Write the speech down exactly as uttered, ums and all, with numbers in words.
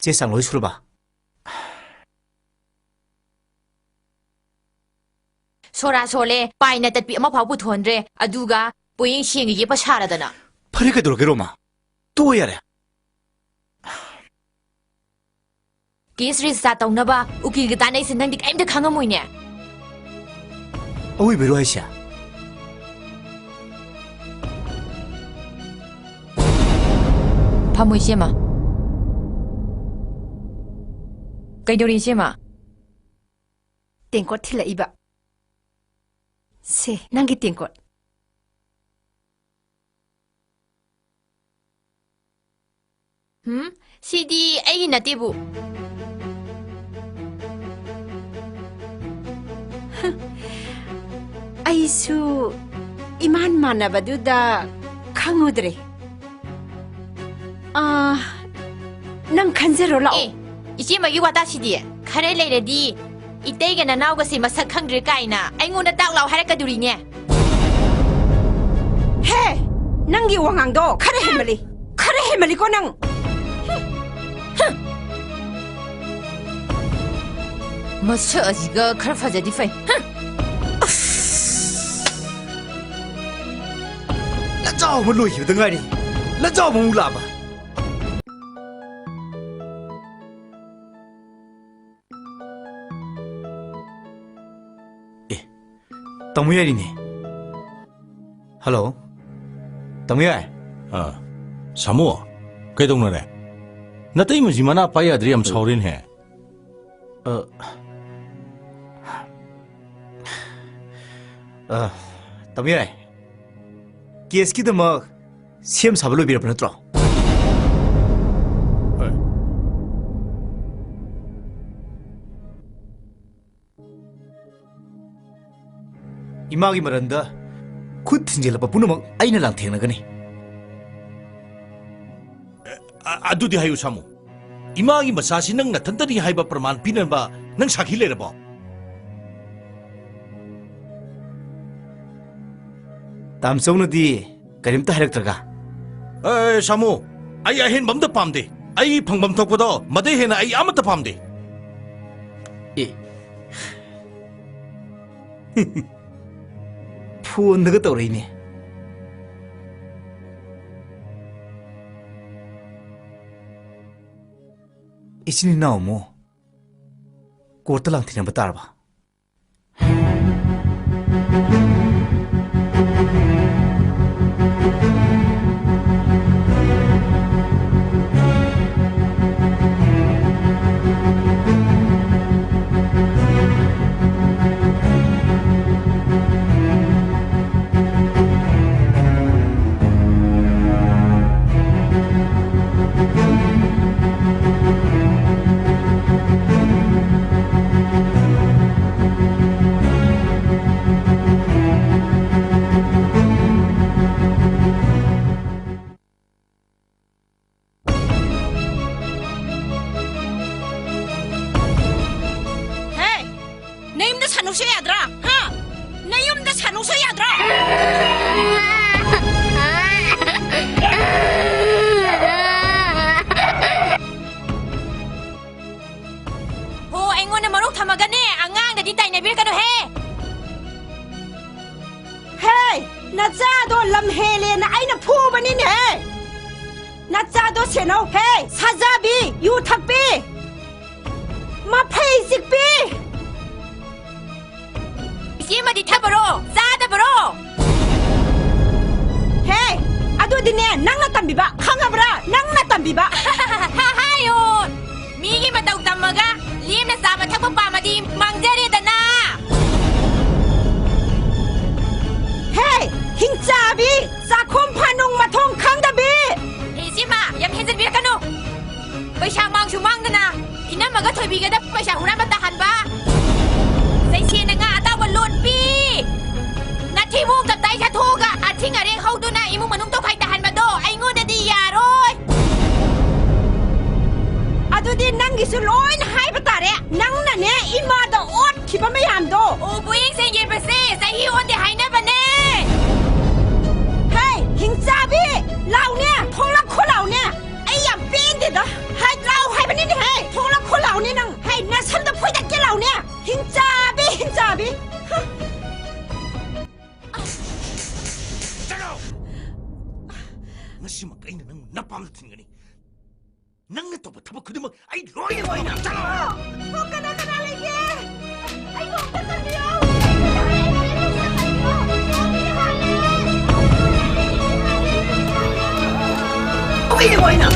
ꯆꯦ ꯆꯥꯡ ꯂꯣꯏ ꯁꯨꯔꯕ? ꯁꯣꯔꯥ ꯁꯣꯜꯂꯦ, ꯄꯥꯏꯅ ꯇꯠꯄꯤ ꯑꯃꯐꯥꯎ ꯄꯨꯊꯣꯛꯍꯟꯗ꯭ꯔꯦ, ꯑꯗꯨꯒ ꯄꯣꯌꯦꯡ ꯁꯦꯡꯅ ꯌꯦꯛꯄ ꯁꯥꯔꯗꯅ꯫ ꯐꯔꯦ, ꯀꯩꯗꯧꯔꯒꯦ, ꯔꯣꯃꯥ? ꯇꯣꯛꯑꯣ ꯌꯥꯔꯦ꯫ ꯀꯦꯁ ꯔꯦꯖꯤꯁꯇꯥꯔ ꯇꯧꯅꯕ ꯎꯀꯤꯜꯒ ꯇꯥꯟꯅꯩꯁꯦ ꯅꯪꯗꯤ ꯀꯔꯤꯝꯇ ꯈꯪꯉꯝꯃꯣꯏꯅꯦ꯫ ꯑꯋꯣꯏꯕꯩꯔꯣ ꯍꯥꯏꯁꯦ? ꯐꯝꯃꯣ, ꯏꯆꯦꯃ꯫ ꯀꯩꯗꯧꯔꯤ, ꯏꯆꯦꯃ? ꯇꯦꯡꯀꯣꯠ ꯊꯤꯜꯂꯛꯏꯕ꯫ ꯁꯦ, ꯅꯪꯒꯤ ꯇꯦꯡꯀꯣꯠ꯫ ꯍꯨꯝ? ꯁꯤꯗꯤ ꯑꯩꯒꯤ ꯅꯠꯇꯦꯕꯨ꯫ ꯑꯩꯁꯨ ꯏꯃꯥꯟ ꯃꯥꯟꯅꯕꯗꯨꯗ ꯈꯪꯉꯨꯗ꯭ꯔꯦ꯫ ꯑꯥ, ꯅꯪ ꯈꯟꯖꯔꯣ, ꯂꯥꯛꯑꯣ꯫ ꯑꯦ, ꯏꯆꯦꯃꯒꯤ ꯋꯥꯇꯥꯁꯤꯗꯤ꯫ ꯈꯔ ꯂꯩꯔꯗꯤ ꯏꯇꯩꯒ ꯅꯅꯥꯎꯒꯁꯦ ꯃꯁꯛ ꯈꯪꯗ꯭ꯔꯦ ꯀꯥꯏꯅ ꯑꯩꯉꯣꯟꯗ ꯇꯥꯛ ꯂꯥꯎ ꯍꯥꯏꯔꯛꯀꯗꯣꯔꯤꯅꯦ꯫ ꯍꯦ! ꯅꯪꯒꯤ ꯋꯥꯉꯥꯡꯗꯣ ꯈꯔ ꯍꯦꯟꯃꯜꯂꯤ꯫ ꯈꯔ ꯍꯦꯟꯃꯜꯂꯤꯀꯣ ꯅꯪ꯫ ꯃꯁꯛ ꯑꯁꯤꯒ ꯈꯔ ꯐꯖꯗꯤ ꯐꯩ꯫ ꯍꯨꯝ! ꯂꯟꯖꯥꯎ ꯑꯃ ꯂꯣꯏꯈꯤꯕꯗ ꯉꯥꯏꯔꯤ꯫ ꯂꯟꯖꯥꯎ ꯑꯃꯃꯨꯛ ꯂꯥꯛꯑꯕ? ꯑꯦ, ꯇꯥꯃꯣ ꯌꯥꯏꯔꯤꯅꯦ꯫ ꯍꯜꯂꯣ, ꯇꯥꯃꯣ ꯌꯥꯏ꯫ ꯑꯥ, ꯁꯥꯃꯨ, ꯀꯩꯗꯧꯅꯔꯦ? ꯅꯇꯩꯃꯁꯤ ꯃꯅꯥ ꯄꯥꯏ ꯌꯥꯗ꯭ꯔꯤ, ꯌꯥꯝ ꯁꯥꯎꯔꯦꯅꯦ꯫ ꯑ, ꯑ, ꯇꯥꯃꯣ ꯌꯥꯏ, ꯀꯦꯁꯀꯤꯗꯃꯛ ꯁꯦꯝ ꯁꯥꯕ ꯂꯣꯏꯕꯤꯔꯕ ꯅꯠꯇ꯭ꯔꯣ? ꯍꯣꯏ꯫ ꯏꯃꯥꯒꯤ ꯃꯔꯟꯗ ꯈꯨꯠ ꯊꯤꯟꯖꯤꯜꯂꯛꯄ ꯄꯨꯝꯅꯃꯛ ꯑꯩꯅ ꯂꯥꯟꯊꯦꯡꯅꯒꯅꯤ꯫ ꯑ-, ꯑꯗꯨꯗꯤ ꯍꯥꯏꯌꯨ, ꯁꯥꯃꯨ꯫ ꯏꯃꯥꯒꯤ ꯃꯆꯥꯁꯤ ꯅꯪ ꯅꯊꯟꯇꯅꯤ ꯍꯥꯏꯕ ꯄ꯭ꯔꯃꯥꯟ ꯄꯤꯅꯕ ꯅꯪ ꯁꯥꯈꯤ ꯂꯩꯔꯕꯣ? ꯇꯥꯝꯆꯧꯅꯗꯤ ꯀꯔꯤꯝꯇ ꯍꯥꯏꯔꯛꯇ꯭ꯔꯒ? ꯑꯦ, ꯁꯥꯃꯨ, ꯑꯩ ꯑꯍꯦꯟꯕ ꯑꯝꯇ ꯄꯥꯝꯗꯦ꯫ ꯑꯩ ꯐꯪꯐꯝ ꯊꯣꯛꯄꯗꯣ ꯃꯗꯩ ꯍꯦꯟꯅ ꯑꯩ ꯑꯃꯠꯇ ꯄꯥꯝꯗꯦ꯫ ꯑꯦ꯫ ꯐꯣꯟꯗꯒ ꯇꯧꯔꯛꯏꯅꯦ꯫ ꯏꯆꯤꯟ ꯏꯅꯥꯎ ꯑꯃꯨꯛ ꯀꯣꯔꯠꯇ ꯂꯥꯡꯊꯦꯡꯅꯕ ꯇꯥꯔꯕ? ꯍꯦ! ꯅꯌꯨꯝꯗ ꯁꯥꯟꯅꯧꯁꯦ ꯌꯥꯗ꯭ꯔꯥ? ꯍꯥ? ꯅꯌꯨꯝꯗ ꯁꯥꯟꯅꯧꯁꯦ ꯌꯥꯗ꯭ꯔꯥ? ꯍꯣ, ꯑꯩꯉꯣꯟꯗ ꯃꯔꯧ ꯊꯝꯃꯒꯅꯦ, ꯑꯉꯥꯡꯗꯗꯤ ꯇꯥꯏꯅꯕꯤꯔꯛꯀꯅꯨꯍꯦ꯫ ꯍꯦ! ꯅꯆꯥꯗꯣ ꯂꯝ ꯍꯦꯜꯂꯦꯅ ꯑꯩꯅ ꯐꯨꯕꯅꯤꯅꯦꯍꯦ! ꯅꯆꯥꯗꯣ ꯁꯦꯟꯅꯧ! ꯍꯦ! ꯁꯥꯖꯥꯕꯤ! ꯌꯨ ꯊꯛꯄꯤ! ꯃꯐꯩ ꯆꯤꯛꯄꯤ! ꯏꯆꯦꯃꯗꯤ ꯊꯛꯄꯔꯣ? ꯆꯥꯗꯕꯔꯣ? ꯍꯦ! ꯑꯗꯨꯗꯤꯅꯦ, ꯅꯪꯅ ꯇꯝꯕꯤꯕ, ꯈꯪꯉꯕ꯭ꯔꯥ? ꯅꯪꯅ ꯇꯝꯕꯤꯕ! ꯍꯥꯏꯌꯣ! ꯃꯤꯒꯤ ꯃꯇꯧ ꯇꯝꯃꯒ ꯂꯦꯝꯅ ꯆꯥꯕ ꯊꯛꯄ ꯄꯥꯝꯃꯗꯤ ꯃꯥꯡꯖꯔꯦꯗꯅ! ꯍꯦ! ꯍꯤꯡꯆꯥꯕꯤ! ꯆꯥꯛꯈꯨꯝ ꯐꯥꯅꯨꯡ ꯃꯊꯣꯡ ꯈꯪꯗꯕꯤ! ꯍꯦ, ꯏꯆꯦꯃ, ꯌꯥꯝ ꯍꯦꯟꯖꯟꯕꯤꯔꯛꯀꯅꯨ! ꯄꯩꯁꯥ ꯃꯥꯡꯁꯨ ꯃꯥꯡꯗꯅ ꯏꯅꯝꯃꯒ ꯊꯣꯏꯕꯤꯒꯗ ꯄꯩꯁꯥ ꯍꯨꯔꯥꯟꯕ ꯇꯥꯍꯟꯕ! ꯆꯩꯁꯦꯅ ꯉꯥ ꯑꯇꯥꯎꯕ ꯂꯣꯠꯄꯤ! ꯅꯊꯤꯕꯣꯡ ꯇꯞꯇꯥꯏ ꯆꯥꯊꯣꯛꯑꯒ ꯑꯊꯤꯡ ꯑꯔꯦꯛ ꯍꯧꯗꯨꯅ ꯏꯃꯨꯡ ꯃꯅꯨꯡ ꯇꯧꯈꯥꯏ ꯇꯥꯍꯟꯕꯗꯣ ꯑꯩꯉꯣꯟꯗꯗꯤ ꯌꯥꯔꯣꯏ! ꯑꯗꯨꯗꯤ ꯅꯪꯒꯤꯁꯨ ꯂꯣꯏꯅ ꯍꯥꯏꯕ ꯇꯥꯔꯦ꯫ ꯅꯪꯅꯅꯦ ꯏꯃꯥꯗ ꯑꯣꯠꯈꯤꯕ ꯃꯌꯥꯝꯗꯣ꯫ ꯑꯣ, ꯄꯣꯌꯦꯡ ꯁꯦꯡꯒꯦꯕꯁꯦ ꯆꯍꯤ ꯑꯣꯟꯗꯦ ꯍꯥꯏꯅꯕꯅꯦ꯫ ꯍꯦ, ꯍꯤꯡꯆꯥꯕꯤ! ꯂꯥꯎꯅꯦ, ꯊꯣꯛꯂꯛꯈꯣ ꯂꯥꯎꯅꯦ꯫ ꯑꯩ ꯌꯥꯝ ꯄꯦꯟꯗꯦꯗ꯫ ꯇꯤꯡꯒꯅꯤ꯫ ꯅꯪꯅ ꯇꯧꯕ ꯊꯕꯛ ꯈꯨꯗꯤꯡꯃꯛ ꯑꯩ ꯂꯣꯏꯅ ꯇꯧꯒꯅꯤ꯫ ꯍꯣ, ꯀꯅꯥ ꯀꯅꯥ ꯂꯩꯒꯦ? ꯑꯩꯕꯨ ꯑꯝꯇ ꯆꯪꯕꯤꯌꯣ꯫ ꯀꯨꯏꯅ ꯑꯣꯏꯅ